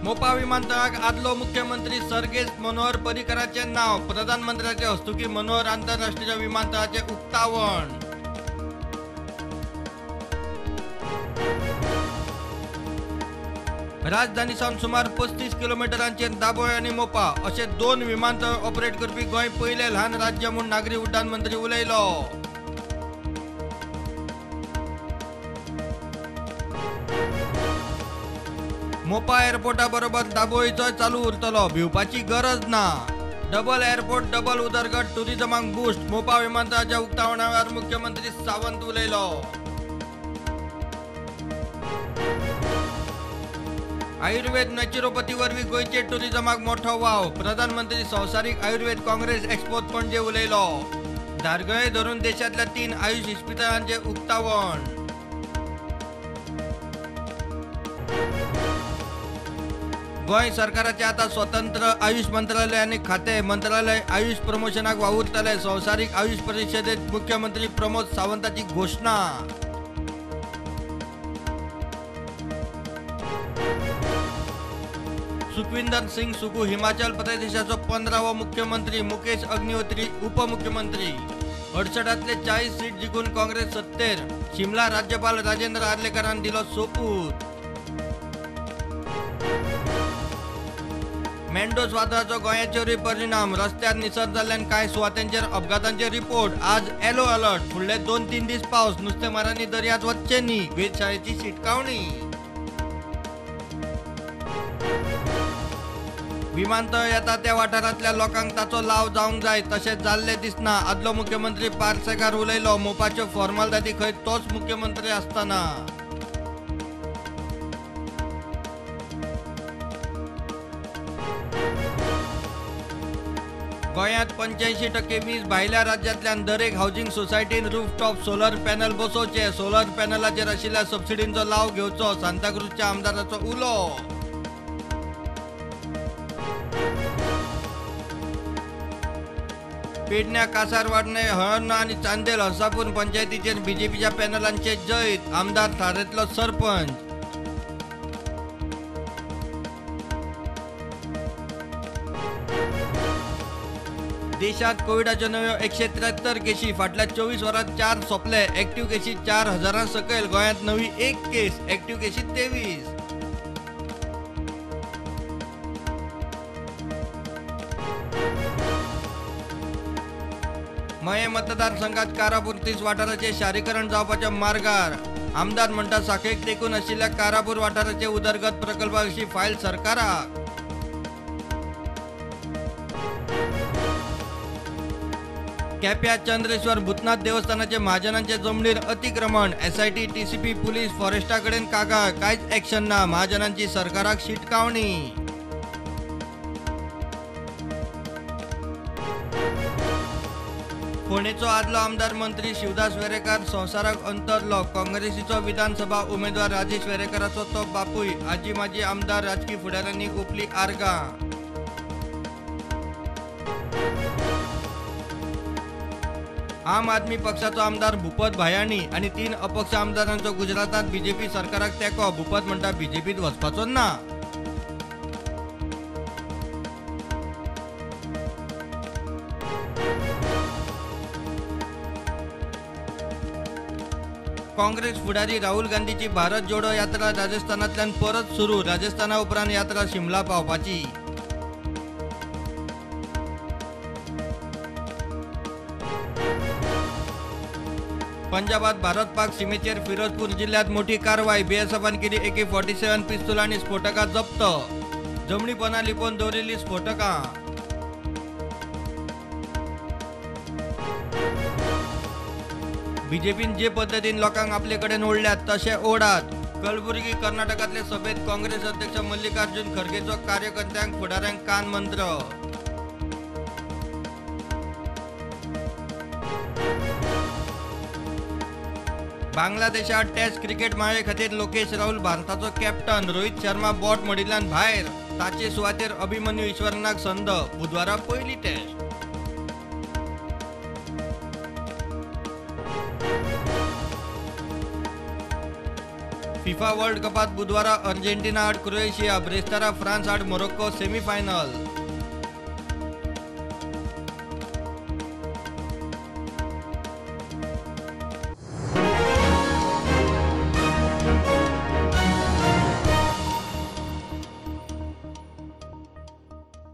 मोपा विमानतळाक आदलो मुख्यमंत्री सर्गेस्त मनोहर पर्रीकराचें नांव. प्रधानमंत्र्याचे हस्तुकी मनोहर आंतरराष्ट्रीय विमानतळाचें उक्तावण. राजधानी सावन सुमार 35 किलोमिटरांचेर दाबोळे आनी मोपा अशे 2 विमानतळ ऑपरेट करपी गोंय पयलें ल्हान राज्य म्हूण नागरी उड्डाण मंत्री उलयलो. मोपा एअरपोर्टा बरोबर दाबोळीचोय चालू उरतलो, भिवपाची गरज ना. डबल एअरपोर्ट डबल उदरगत, टुरिझमाक बूस्ट. मोपा विमानतळाच्या उक्तावणा वेळार मुख्यमंत्री सावंत उलयलो. आयुर्वेद नॅचरोपॅथी वरवीं गोंयचे टुरिझमाक मोठो वाव. प्रधानमंत्री संवसारीक आयुर्वेद काँग्रेस एक्सपोत पणजे उलयलो. धारगळे धरून देशांतल्या 3 आयुष इस्पितळांचें उक्तावण. गोंय सरकाराचे आतां स्वतंत्र आयुष मंत्रालय आनी खातें. मंत्रालय आयुष प्रमोशनाक वावुरतले. संवसारीक आयुष परिशदेंत मुख्यमंत्री प्रमोद सावंताची घोशणा. सुखविंदर सिंग सुखू हिमाचल प्रदेशाचो 15वो मुख्यमंत्री, मुकेश अग्निहोत्री उपमुख्यमंत्री. 68तले 40 सीट जिखून काँग्रेस सत्तेर. शिमला राज्यपाल राजेंद्र आर्लेकरान दिलो सोपूत. मेंडोस वादळाचो गोंयाचेरूय परिणाम. रस्त्यार निसर जाल्ल्यान कांय सुवातांचेर अपघातांचे रिपोर्ट. आज येलो अलर्ट. फुडले 2-3 दीस पावस. नुस्तेमारांनी दर्यांत वचचें न्ही, वेधशाळेची शिटकावणी. विमानतळ येता त्या वाठारांतल्या लोकांक ताचो लाव जावंक जाय, तशें जाल्लें दिसना. आदलो मुख्यमंत्री पार्सेकार उलयलो. मोपाच्यो फॉर्मालिटी खंय तोच मुख्यमंत्री आसतना. गोंयांत 85% वीज भायल्या राज्यांतल्यान. दरेक हावजिंग सोसायटीन रूफटॉप सोलर पॅनल बसोवचे. सोलर पॅनलाचेर आशिल्ल्या सबसिडींचो लाव घेवचो, सांताक्रूझच्या आमदाराचो उलो. पेडण्या, कासारवाडणे, हळर्ण आनी चांदेल हरसापूर पंचायतीचेर बीजेपीच्या पॅनलांचे जैत. आमदार थारेंतलो सरपंच. देशांत कोविडाच्यो नव्यो 173 केशी. फाटल्या 24 वरांत 4 सोंपले. एक्टिव्ह केशी 4000 सकयल. गोंयांत नवी 1 केस, एक्टिव्ह केशी 23. मये मतदारसंघात कारापूर 30 वाठाराचे शारीकरण जावपाच्या मार्गार. आमदार म्हणटा साखळेक तेंकून आशिल्ल्या कारापूर वाठाराचे उदरगत प्रकल्पा विशीं फायल सरकाराक. केप्यां चंद्रेश्वर भूतनाथ देवस्थानाचे महाजनांचे जमनीर अतिक्रमण. एसआयटी, टीसीपी, पुलीस, फॉरेस्टा कडेन कागाळ, कांयच एक्शन ना. महाजनांची सरकाराक शिटकावणी. फोंडेचो आदलो आमदार मंत्री शिवदास वेरेकार संवसाराक अंतरलो. काँग्रेसीचो विधानसभा उमेदवार राजेश वेरेकाराचो तो बापूय. आजी माजी आमदार, राजकी फुडाऱ्यांनी ओंपली आर्गां. आम आदमी पक्षाचो आमदार भूपत भायाणी आनी 3 अपक्ष आमदारांचो गुजरातांत बीजेपी सरकाराक तेंको. भूपत म्हणटा बीजेपीत वचपाचो ना. काँग्रेस फुडारी राहुल गांधीची भारत जोडो यात्रा राजस्थानांतल्यान परत सुरू. राजस्थाना उपरांत यात्रा शिमला पावपाची. पंजाबात भारत पाक सीमेचेर फिरोजपूर जिल्ह्यात मोठी कारवाय. बीएसएफान केली AK-47 पिस्तूल आनी स्फोटकां जप्त. जमनीपणां लिपोवन दवरिल्लीं स्फोटकां. बीजेपीन जे पद्दतीन लोकांक आपले कडेन ओडल्यात तशें ओडात. कलबुर्गी कर्नाटकांतले सभेत काँग्रेस अध्यक्ष मल्लिकार्जुन खरगेचो कार्यकर्त्यांक फुडाऱ्यांक कान मंत्र. बांगलादेशात टेस्ट क्रिकेट माळे खातीर लोकेश राहुल भारताचो कॅप्टन. रोहित शर्मा बोट मोडिल्ल्यान भायर, ताचे सुवातेर अभिमन्यू ईश्वरनाक संद. बुधवारा पयली टेस्ट. फिफा वर्ल्ड कपात बुधवारा अर्जेंटिना आड क्रोएशिया, ब्रेस्तारा फ्रांस आड मोरोक्को सेमीफायनल.